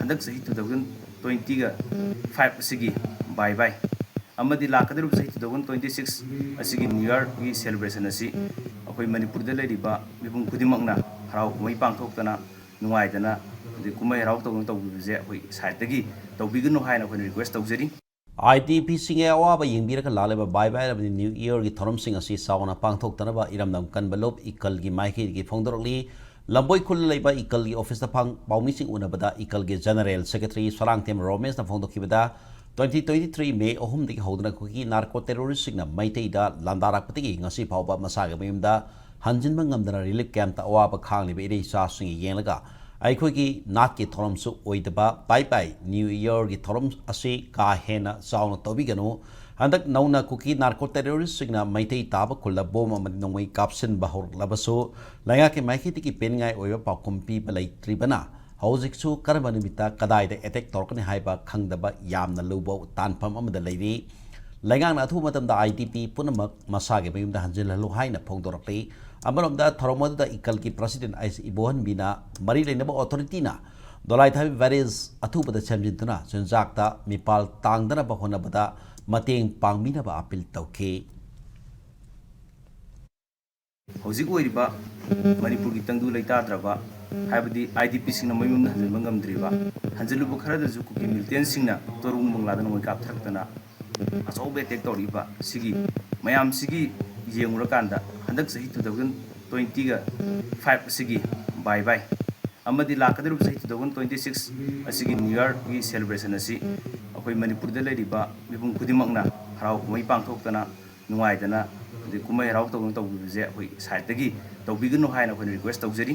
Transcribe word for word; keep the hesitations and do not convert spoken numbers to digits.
ꯍꯟꯗꯛ ꯆꯍꯤ two thousand twenty-five ꯑꯁꯤꯒꯤ bye bye ꯑꯃꯗꯤ ꯂꯥꯛꯀꯗꯧꯔꯤꯕ ꯆꯍꯤ two thousand twenty-six ꯑꯁꯤꯒꯤ New Yearꯒꯤ celebration ꯑꯁꯤ ꯑꯩꯈꯣꯏ ꯃꯅꯤꯄꯨꯔꯗ ꯂꯩꯔꯤꯕ ꯃꯤꯄꯨꯝ ꯈꯨꯗꯤꯡꯃꯛꯅ ꯍꯔꯥꯎ ꯀꯨꯝꯍꯩ ꯄꯥꯡꯊꯣꯛꯇꯅ ꯅꯨꯡꯉꯥꯏꯗꯅ ꯑꯗꯩ ꯀꯨꯝꯍꯩ ꯍꯔꯥꯎ ꯇꯧꯗꯅ ꯇꯧꯕꯤꯕꯁꯦ ꯑꯩꯈꯣꯏ sideꯇꯒꯤ ꯇꯧꯕꯤꯒꯅꯨ ꯍꯥꯏꯅ ꯑꯩꯈꯣꯏꯅ request ꯇꯧꯖꯔꯤ꯫ IDPꯁꯤꯡꯒꯤ ꯑꯋꯥꯕ ꯌꯦꯡꯕꯤꯔꯒ ꯂꯥꯛꯂꯤꯕ bye bye ꯑꯃꯗꯤ New Yearꯒꯤ ꯊꯧꯔꯝꯁꯤꯡ ꯑꯁꯤ ꯆꯥꯎꯅ ꯄꯥꯡꯊꯣꯛꯇꯅꯕ ꯏꯔꯝꯗꯝ ꯀꯟꯕ ꯂꯨꯞ ꯏꯀꯜꯒꯤ ꯃꯥꯏꯀꯩꯗꯒꯤ ꯐꯣꯡꯗꯣꯔꯛꯂꯤ꯫ ꯂꯝꯕꯣꯏ ꯈꯨꯜꯗ ꯂꯩꯕ ꯏꯀꯜꯒꯤ officeꯇ ꯐꯪ-, ꯄꯥꯎꯃꯤꯁꯤꯡ ꯎꯅꯕꯗ ꯏꯀꯜꯒꯤ General Secretary Sarangthem ꯔꯣꯃꯦꯁꯅ ꯐꯣꯡꯗꯣꯛꯈꯤꯕꯗ, twenty twenty-three May ꯑꯍꯨꯝꯗꯒꯤ ꯍꯧꯗꯨꯅ ꯀꯨꯀꯤ narco terroristꯁꯤꯡꯅ ꯃꯩꯇꯩꯗ ꯂꯥꯟꯗꯥꯔꯛꯄꯗꯒꯤ ꯉꯁꯤ ꯐꯥꯎꯕ ꯃꯁꯥꯒꯤ ꯃꯌꯨꯝꯗ ꯍꯟꯖꯤꯟꯕ ꯉꯝꯗꯅ relief campꯇ ꯑꯋꯥꯕ ꯈꯥꯡꯂꯤꯕ ꯏꯔꯩ ꯏꯆꯥꯁꯤꯡ ꯌꯦꯡꯂꯒ ꯑꯩꯈꯣꯏꯒꯤ ꯅꯥꯠꯀꯤ ꯊꯧꯔꯝꯁꯨ ꯑꯣꯏꯗꯕ bye bye New Yearꯒꯤ ꯊꯧꯔꯝ ꯑꯁꯤ ꯀꯥ ꯍꯦꯟꯅ ꯆꯥꯎꯅ ꯇꯧꯕꯤꯒꯅꯨ꯫ ꯍꯟꯗꯛ ꯅꯧꯅ ꯀꯨꯀꯤ narco terroristꯁꯤꯡꯅ ꯃꯩꯇꯩ ꯇꯥꯕ ꯈꯨꯜꯗ bomb ꯑꯃꯗꯤ ꯅꯣꯡꯃꯩ ꯀꯥꯞꯁꯤꯟꯕ ꯍꯧꯔꯛꯂꯕꯁꯨ, ꯂꯩꯉꯥꯛꯀꯤ ꯃꯥꯏꯀꯩꯗꯒꯤ ꯄꯦꯟꯅꯤꯡꯉꯥꯏ ꯑꯣꯏꯕ ꯄꯥꯎꯈꯨꯝ ꯄꯤꯕ ꯂꯩꯇ꯭ꯔꯤꯕꯅ, ꯍꯧꯖꯤꯛꯁꯨ ꯀꯔꯝꯕ ꯅꯨꯃꯤꯠꯇ ꯀꯗꯥꯏꯗ attack ꯇꯧꯔꯛꯀꯅꯤ ꯍꯥꯏꯕ ꯈꯪꯗꯕ ꯌꯥꯝꯅ ꯂꯨꯕ ꯇꯥꯟꯐꯝ ꯑꯃꯗ ꯂꯩꯔꯤ꯫ ꯂꯩꯉꯥꯛꯅ ꯑꯊꯨꯕ ꯃꯇꯝꯗ IDP ꯄꯨꯝꯅꯃꯛ ꯃꯁꯥꯒꯤ ꯃꯌꯨꯝꯗ ꯍꯟꯖꯤꯜꯍꯜꯂꯨ ꯍꯥꯏꯅ ꯐꯣꯡꯗꯣꯔꯛꯂꯤ꯫ ꯑꯃꯔꯣꯝꯗ ꯊꯧꯔꯝ ꯑꯗꯨꯗ ꯏꯀꯜꯒꯤ President ꯑꯩꯁ ꯏꯕꯣꯍꯟꯕꯤꯅ ꯃꯔꯤ ꯂꯩꯅꯕ authorityꯅ ꯗꯣꯂꯥꯏꯊꯥꯕꯤ barrage ꯑꯊꯨꯕꯗ ꯁꯦꯝꯖꯤꯟꯗꯨꯅ ꯆꯤꯟꯖꯥꯛꯇ ꯃꯤꯄꯥꯜ ꯇꯥꯡꯗꯅꯕ ꯍꯣꯠꯅꯕꯗ ꯃꯇꯦꯡ ꯄꯥꯡꯕꯤꯅꯕ appeal ꯇꯧꯈꯤ꯫ ꯍꯧꯖꯤꯛ ꯑꯣꯏꯔꯤꯕ ꯃꯅꯤꯄꯨꯔꯒꯤ ꯇꯪꯗꯨ ꯂꯩꯇꯥꯗ꯭ꯔꯕ, ꯍꯥꯏꯕꯗꯤ IDPꯁꯤꯡꯅ ꯃꯌꯨꯝꯗ ꯍꯟꯖꯤꯟꯕ ꯉꯝꯗ꯭ꯔꯤꯕ, ꯍꯟꯖꯤꯜꯂꯨꯕ ꯈꯔꯗꯁꯨ ꯀꯨꯀꯤ militantꯁꯤꯡꯅ ꯇꯣꯔꯨꯡ ꯕꯪꯂꯥꯗ ꯅꯣꯡꯃꯩ ꯀꯥꯞꯊꯔꯛꯇꯅ ꯑꯆꯧꯕ attack ꯇꯧꯔꯛꯏꯕ ꯁꯤꯒꯤ ꯃꯌꯥꯝꯁꯤꯒꯤ ꯌꯦꯡꯉꯨꯔꯀꯥꯟꯗ, ꯍꯟꯗꯛ ꯆꯍꯤ two thousand twenty-five ꯑꯁꯤꯒꯤ bye bye ꯑꯃꯗꯤ ꯂꯥꯛꯀꯗꯧꯔꯤꯕ ꯆꯍꯤ two thousand twenty-six ꯑꯁꯤꯒꯤ New Yearꯒꯤ celebration ꯑꯁꯤ ꯑꯩꯈꯣꯏ ꯃꯅꯤꯄꯨꯔꯗ ꯂꯩꯔꯤꯕ ꯃꯤꯄꯨꯝ ꯈꯨꯗꯤꯡꯃꯛꯅ ꯍꯔꯥꯎ ꯀꯨꯝꯍꯩ ꯄꯥꯡꯊꯣꯛꯇꯅ ꯅꯨꯡꯉꯥꯏꯗꯅ ꯑꯗꯩ ꯀꯨꯝꯍꯩ ꯍꯔꯥꯎ ꯇꯧꯗꯅ ꯇꯧꯕꯤꯕꯁꯦ ꯑꯩꯈꯣꯏ sideꯇꯒꯤ ꯇꯧꯕꯤꯒꯅꯨ ꯍꯥꯏꯅ ꯑꯩꯈꯣꯏꯅ request ꯇꯧꯖꯔꯤ꯫